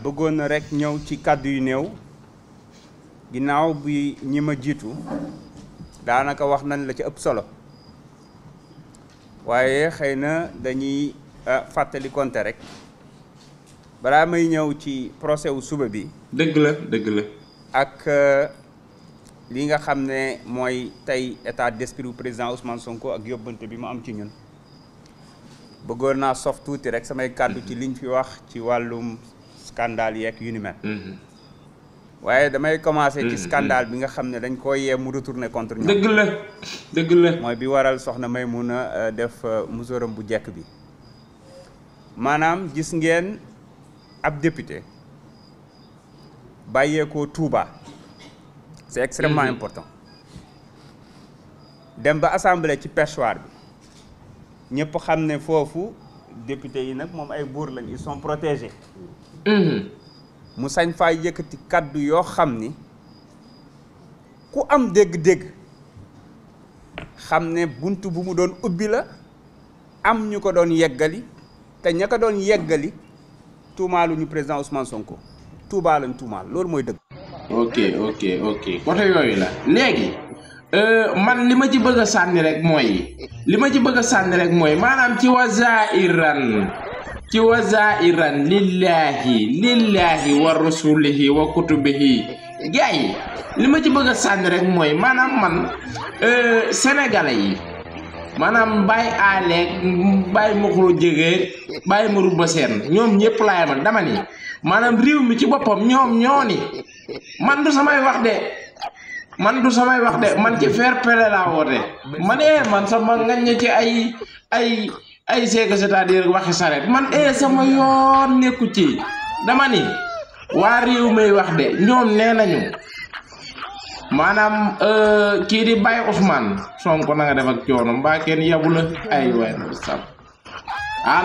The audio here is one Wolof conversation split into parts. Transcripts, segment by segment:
bëggoon na rek ñëw ci kàddu yu néew ginnaaw bi ñi ma jiitu daanaka wax nañ la ci ëpp solo waaye xëy na dañuy fàttali konte rek balaa may ñëw ci procès wu suba bi. dëgg la. ak li nga xam ne mooy tey état d'esprit bu président Ousmane Sonko ak yóbbante bi mu am ci ñun bëggoon naa sof tuuti rek samay kàddu ci liñ fi wax ci wàllum scandale yeeg yu ni mel. waaye damay commencer ci scandale bi nga xam ne dañ koo yee mu retourner contre ñoom. dëgg la. mooy bi waral soxna Maymuna def musóoram bu jekk bi maanaam gis ngeen ab député bàyyeekoo Touba c'est extrêmement important dem ba assemblée ci perchoir bi ñëpp xam ne foofu député yi nag moom ay buur lañ ils sont protégés. mu sañ faa yëkkati kaddu yoo xam ni ku am dégg-dégg xam ne bunt bu mu doon ubbi la am ñu ko doon yeggali te ña ko doon yeggali tuumaaluñu président Ousmane Sonko Touba lañ tuumaal loolu mooy dëgg. ok côté yooyu la léegi man li ma ci bëgg a sànni rek mooy maanaam ci wazairan lillahi wa rasulihi wa kutubihi gars yi li ma ci bëgg a sànni rek mooy maanaam man sénégalais yi maanaam bàyyi aaleeg bàyyi maxuro jégee bàyyi maru ba seen ñoom ñëpp laay man dama ni maanaam réew mi ci boppam ñoom ñoo ni man du samay wax de man ci fair play laa woote man sama ngañ ci ay seega c'est-à-dire waxi saret man sama yoon nekku ci dama ni waa réew may wax de ñoom nee nañu maanaam kii di Baye Ousmane Sonko na nga def ak coono mbaa kenn yabu la ay waay na sab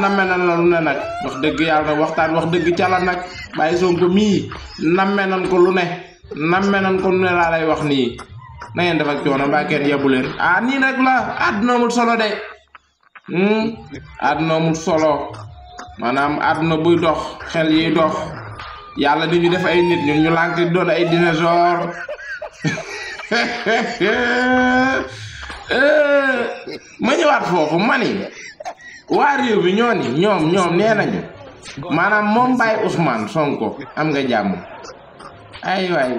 namme nan la lu ne nag wax dëgg yàlla nag waxtaan wax dëgg ca la nag Baye Sonko mii namme nan ko lu ne laa lay wax nii na ngeen def ak coono mbaa kenn yabu leen nii nag la àdduna amul solo de àdduna amul solo maanaam àdduna buy dox xel yiy dox yàlla di ñu def ay nit ñun ñu lànk doon ay dinosaure ma ñëwaat foofu mani waa réew mi ñoom nee nañu maanaam moom Baye Ousmane Sonko am nga jàmm ay waay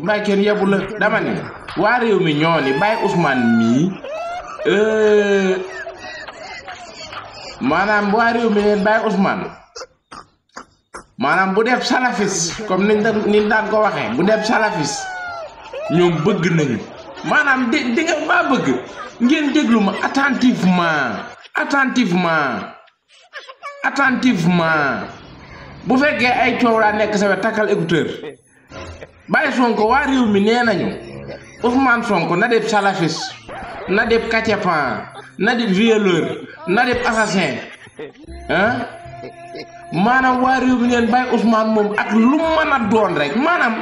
mbay kenn yebu la dama ni waa réew mi ñoo ni Baye Ousmane mii maanaam waa réew mi neen Baye Ousmane maanaam bu def salafis comme niñ daan ko waxee bu def salafis ñoom bëgg nañu maanaam di nga maa bëgg ngeen déglu ma attentivement bu fekkee ay coow laa nekk sa wet takkal écouteur Baye Sonko waa réew mi nee nañu Ousmane Sonko na def salafis na def kacepan na def violeur na def assassin maanaam waa réew mi neen Baye Ousmane moom ak lu mën a doon rek maanaam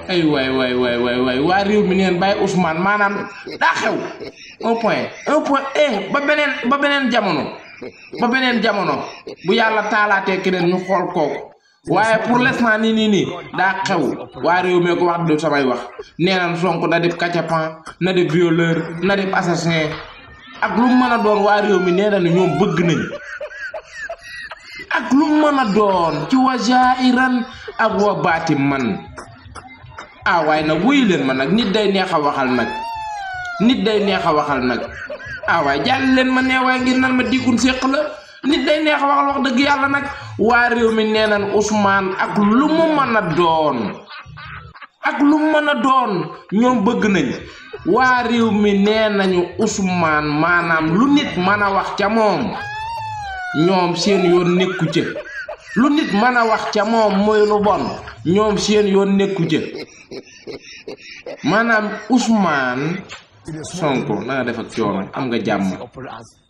ay waay waa réew mi neen Baye Ousmane maanaam daa xew un point ba beneen jamono bu yàlla taalaatee keneen ñu xool kooku waaye pour l'instant nii daa xew waa réew mi ko wax du samay wax nee nañ Sonko na def kacapan na def violeur na def assassin ak lu mën a doon waa réew mi nee nañu ñoom bëgg nañ ak lu mën a doon ci wa jairan ak wa baati man waaye nag wuyu leen ma nag nit day neex a waxal nag waaye jàll leen ma nee waaye ngir nan ma diggun séq la nit day neex a waxal wax dëgg yàlla nag waa réew mi nee nañ Ousmane ak lu mu mën a doon ñoom bëgg nañ waa réew mi nee nañu Ousmane maanaam lu nit mën a wax ca moom ñoom seen yoon nekku ca lu nit mën a wax ca moom mooy lu bon ñoom seen yoon nekku ca maanaam Ousmane Sonko na nga def ak coono am nga jàmm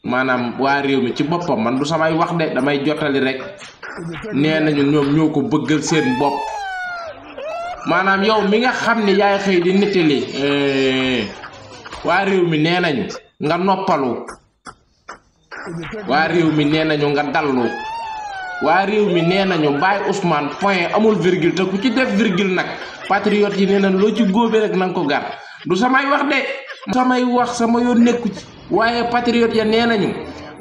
maanaam waa réew mi ci boppam man du samay wax de damay jottali rek nee nañu ñoom ñoo ko bëggal seen bopp maanaam yow mi nga xam ne yaay xëy di nettali waa réew mi nee nañu nga noppalu waa réew mi nee nañu nga dallu waa réew mi nee nañu Baye Ousmane point amul virgule te ku ci def virgule nag patriote yi nee nañ loo ci góobe rek na nga ko gar du samay wax de samay wax sama yoon nekku ci waaye patriote ya nee nañu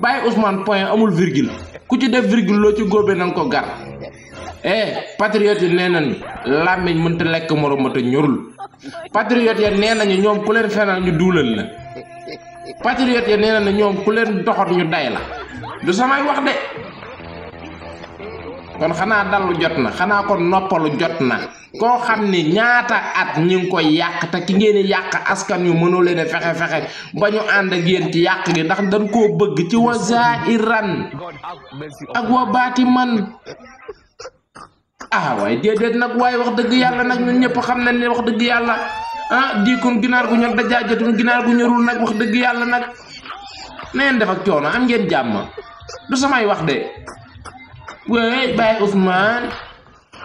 Baye Ousmane point amul virgule ku ci def virgule loo ci góobe na nga ko gar patriote yi nee nañu làmmiñ mënta lekk morom ma te ñorul patriote ya nee nañu ñoom ku leen fenal ñu duulal la patriote ya nee nañu ñoom ku leen doxat ñu day la du samay wax de kon xanaa dallu jot na xanaa kon noppalu jot na koo xam ni ñaata at ñu ngi koy yàq te ki ngeen yàq askan yu mënoo leen a fexe ba ñu ànd ak yéen ci yàq gi ndax dañ koo bëgg ci wa zairan ak wa baati man waaye déedéet nag waaye wax dëgg yàlla nag ñun ñëpp xam nañ ne wax dëgg yàlla diikun ginaar gu ñor dajaajatun ginaar gu ñorul nag wax dëgg yàlla nag neen def ak coono am ngeen jàmm du samay wax de wey Baye Ousmane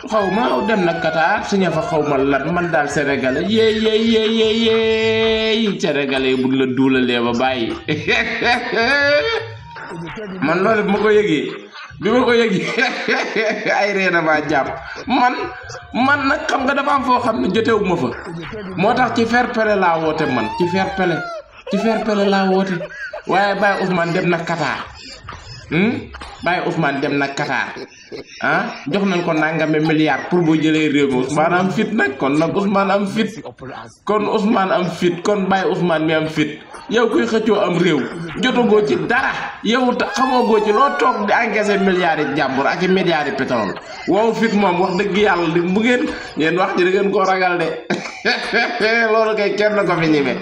xaw ma dem na Qatar suñu fa xaw ma lan man daal sénégalais yéey sénégalais yi buñ la duulalee ba bàyyi man loolu bi ma ko yëgee ay reena maa jàpp man nag xam nga dafa am foo xam ne jotewu ma fa moo tax ci fair play laa woote man ci fair play laa woote waaye Baye Ousmane dem na Qatar Baye Ousmane dem na Qatar jox nañ ko nangame milliard pour boo jëlee réew mi Ousmane am fit nag kon nag Ousmane am fit kon Baye Ousmane mi am fit yow kuy xëccoo am réew jotagoo ci dara yow xamagoo ci loo toog di encaisser milliards yi jàmbur ak i milliards yi pétrole wow fit moom wax dëgg yàlla di bu ngeen wax ji da ngeen koo ragal de loolu kay kenn ko fi ñeme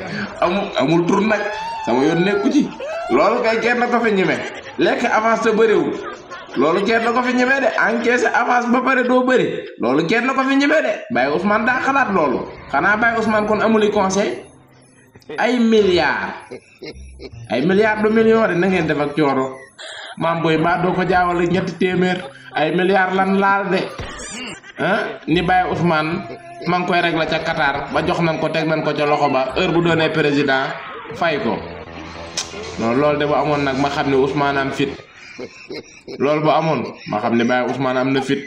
amul tur nag sama yoon nekku ci loolu kay kenn ko fi ñeme lekk avance te bëriwul loolu kenn ko fi ñeme de encaisser avance ba pare doo bëri loolu kenn ko fi ñeme de Baye Ousmane daa xalaat loolu xanaa Baye Ousmane kon amuli conseil ay milliards du millions de na ngeen def ak cooro maam booy mbaa doo ko jaawale 300 ay milliards lan laal de ni Baye Ousmane ma ngi koy régler ca Qatar ba jox nañ ko teg nañ ko ca loxo ba heure bu doonee président fay ko non loolu de bu amoon nag ma xam ne Ousmane am fit loolu bu amoon ma xam ne Baye Ousmane am na fit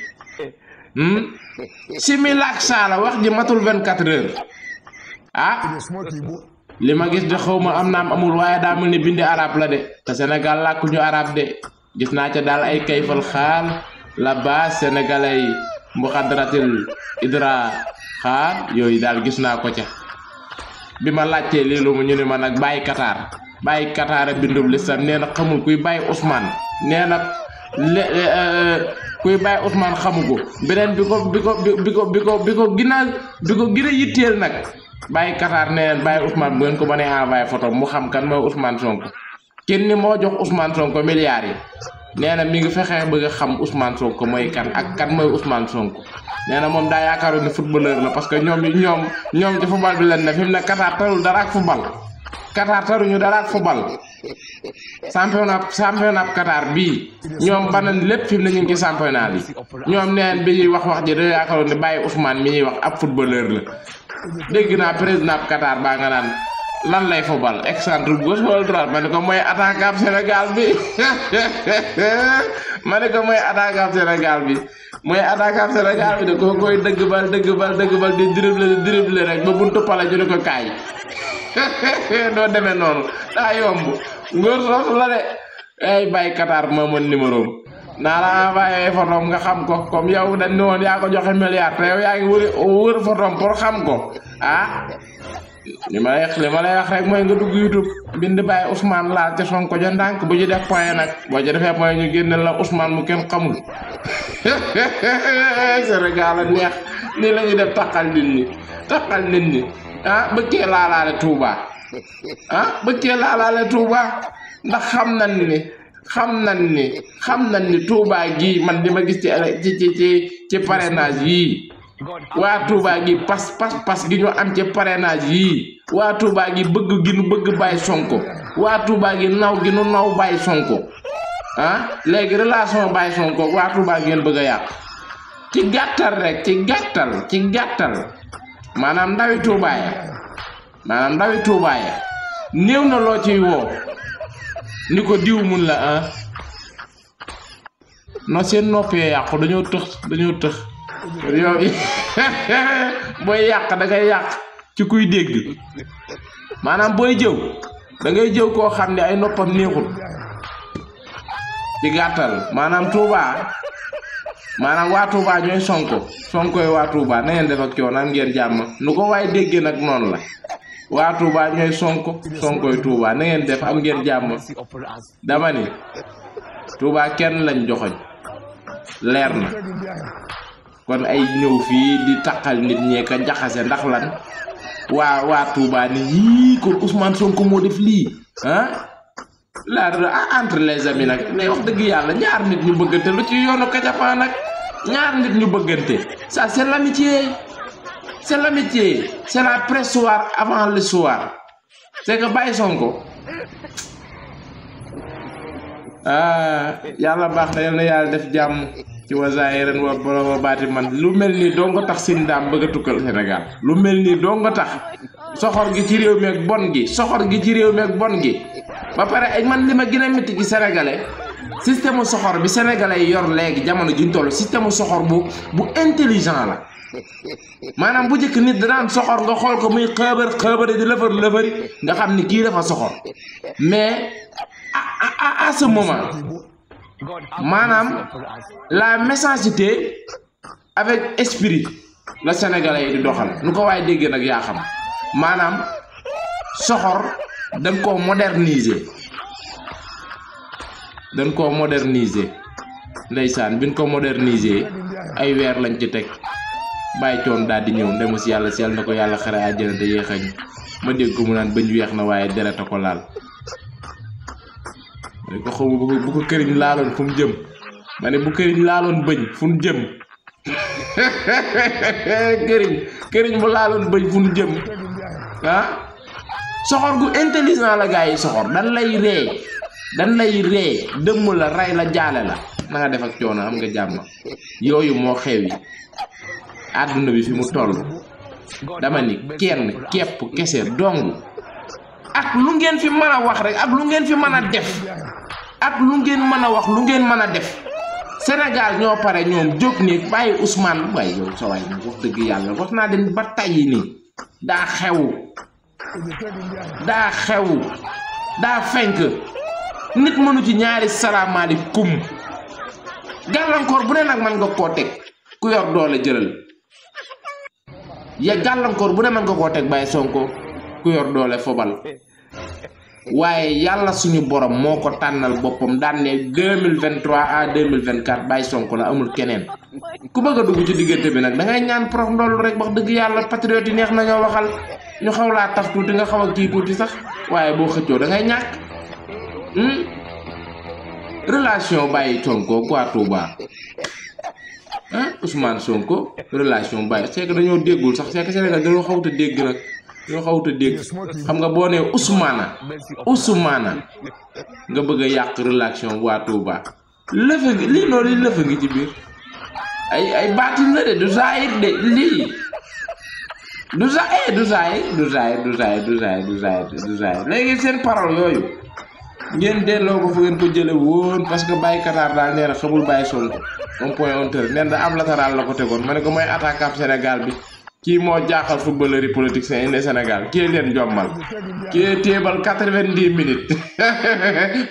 similak saala wax ji matul 24 heures li ma gis de xaw ma am naam amul waaye daa mel ni bindi arab la de te Sénégal làkkuñu arab de gis naa ca daal ay kayfal xaal la base sénégalais yi muxadratil idra xaal yooyu daal gis naa ko ca bi ma laajtee lii lu mu ñu ne ma nag Baye Qatar a bindub listam nee na xamul kuy Baye Ousmane nee na kuy Baye Ousmane xamu ko beneen bi ko gën a yitteel nag Baye Qatar nee na Baye Ousmane bu ngeen ko mënee envoyé photo mu xam kan mooy Ousmane Sonko kenn ni moo jox Ousmane Sonko milliards yi nee na mi ngi fexe bëgg a xam Ousmane Sonko mooy kan ak kan mooy Ousmane Sonko nee na moom daa yaakaaroon ne footballeur la parce que ñoom ci football bi leen ne fi mu ne Qatar tarul dara ak football Qatar taruñu dara ak football championnat Qatar bii ñoom banan lépp fi mu ne ñu ngi ci championnat bi ñoom neen bi ñuy wax ji da yaakaaroon ne Baye Ousmane mi ñuy wax ab footballeur la dégg naa président Qatar baa nga naan lan lay football excentre gauche wala droite ma ne ko mooy attaquant Sénégal bi de ko koy dëgg bal di dribble rek ba buntu pala ñu ne ko kaay doo demee noonu daa yomb ngóor soos la de ay Baye Qatar ma mën numéro naa la envoyé photom nga xam ko comme yow dañ ne woon yaa ko joxe milliard te yow yaa ngi wër photom pour xam ko li ma lay wax rek mooy nga dugg YouTube bind Baye Ousmane laal ca Sonko ja ndànk bu ci def point nag boo ci defee point ñu génne la Ousmane mu kenn xamul Sénégal a neex nii la ñuy def taxal nit ñi bëggee laalaale Touba ndax xam nañ ni Touba gi man di ma gis ci parrainage yii waa Touba gi pas gi ñu am ci parrainage yii waa Touba gi bëgg gi nu bëgg Baye Sonko waa Touba gi naw gi nu naw Baye Sonko léegi relation Baye Sonko waa Touba ngeen bëgg a yàq ci gàttal maanaam ndawi Touba ya néew na loo ciy woo ni ko diw mun la no seen noppee yàqu dañoo tëx yow booy yàq da ngay yàq ci kuy dégg maanaam booy jëw da ngay jëw koo xam ne ay noppam neexul ci gàttal maanaam Touba maanaam waa Touba ñooy sonkoy waa Touba na ngeen def ak coono am ngeen jàmm nu ko waay déggee nag noonu la waa Touba ñooy sonkoy Touba na ngeen def am ngeen jàmm dama ni Touba kenn lañ joxoñ leer na kon ay ñëw fii di taqal nit ñee ka jaxase ndax lan waa Touba ni yii kon Ousmane Sonko moo def lii la entre les amis nag mais wax dëgg yàlla ñaar nit ñu bëggante lu ci yoonu kacapaa nag ñaar nit ñu bëggante ça c'est l'amitié c'est la pressoir avant le soir c'est que Baye Sonko yàlla baax na yal na yàlla def jàmm ci wasaayiran wa borom baati man lu mel nii doo nga tax sin daam bëgg a tukkal Sénégal lu mel nii doo nga tax soxor gi ci réew mi ak bon gi ba pare ay man li ma gën a métti ci sénégalais système soxor bi sénégalais yi yor léegi jamono juñ toll système soxor bu intelligent la maanaam bu njëkk nit daan soxor nga xool ko muy xëbër di lëfëri nga xam ni kii dafa soxor mais à ce moment maanaam la méchanceté avec esprit la sénégalais yi di doxal nu ko waaye déggee nag yaa xam maanaam soxor dañ koo moderniser ndeysaan biñ ko moderniser ay weer lañ ci teg bàyyi coon daal di ñëw ndemu si yàlla na ko yàlla xare àjjana te yéexañ ma dégg ko mu naan bëñ weex na waaye dereta ko laal ma ne ko xaw bu ko këriñ laaloon fu mu jëm ma ne bu këriñ laaloon bëñ fu mu jëm këriñ bu laaloon bëñ fu mu jëm soxor gu intelligent la gars yi soxor dan lay ree dëmm la rey la jaale la na nga def ak coono am nga jàmm yooyu moo xew yi àdduna bi fi mu toll dama ni kenn képp kese dong ak lu ngeen fi mën a wax rek ak lu ngeen fi mën a def ak lu ngeen mën a wax lu ngeen mën a def Sénégal ñoo pare ñoom jóg ni bàyyi Ousmane waaye yow sa waay wax dëgg yàlla wax naa den ba tàyyi nii daa xew daa fenk nit mënu ci ñaari salaamaaleykum gàllankoor bu ne nag man nga koo teg ku yor doole jëlal gàllankoor bu ne man nga koo teg Baye Sonko ku yor doole fobal waaye yàlla suñu borom moo ko tànnal boppam daan ne 2023 à 2024 Baye Sonko la amul keneen ku bëgg a dugg ci diggante bi nag da ngay ñaan prox ndoolu rek wax dëgg yàlla patriote yi neex nañoo waxal ñu xaw laa taf tuuti nga xaw a kii tuuti sax waaye boo xëccoo da ngay ñàkk relation Baye Sonko quoi Touba Ousmane Sonko relation Baye c'est que dañoo déggul sax c'est que Sénégal dañoo xawut a dégg nag xam nga boo nee Ousmane nga bëgg a yàq relation waa Touba lëfa ngi lii noonu li lëfa ngi ci biir ay baatin la de du zaahir de lii du zaahir léegi seen parole yooyu ngeen delloo ko fu ngeen ko jële woon parce que Baye Qatar daal nee na xamul Baye Sonko un point honneur nee na am latéral la ko tegoon ma ne ko mooy attaquant Sénégal bi kii moo jaaxal footballeur yi politiciens yi ne Sénégal kii leen jommal kii téebal 90 minutes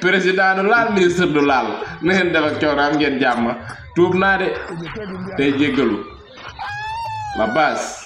président du laal ministre du laal na ngeen def ak coono am ngeen jàmm tuub naa de tey jéggalu la base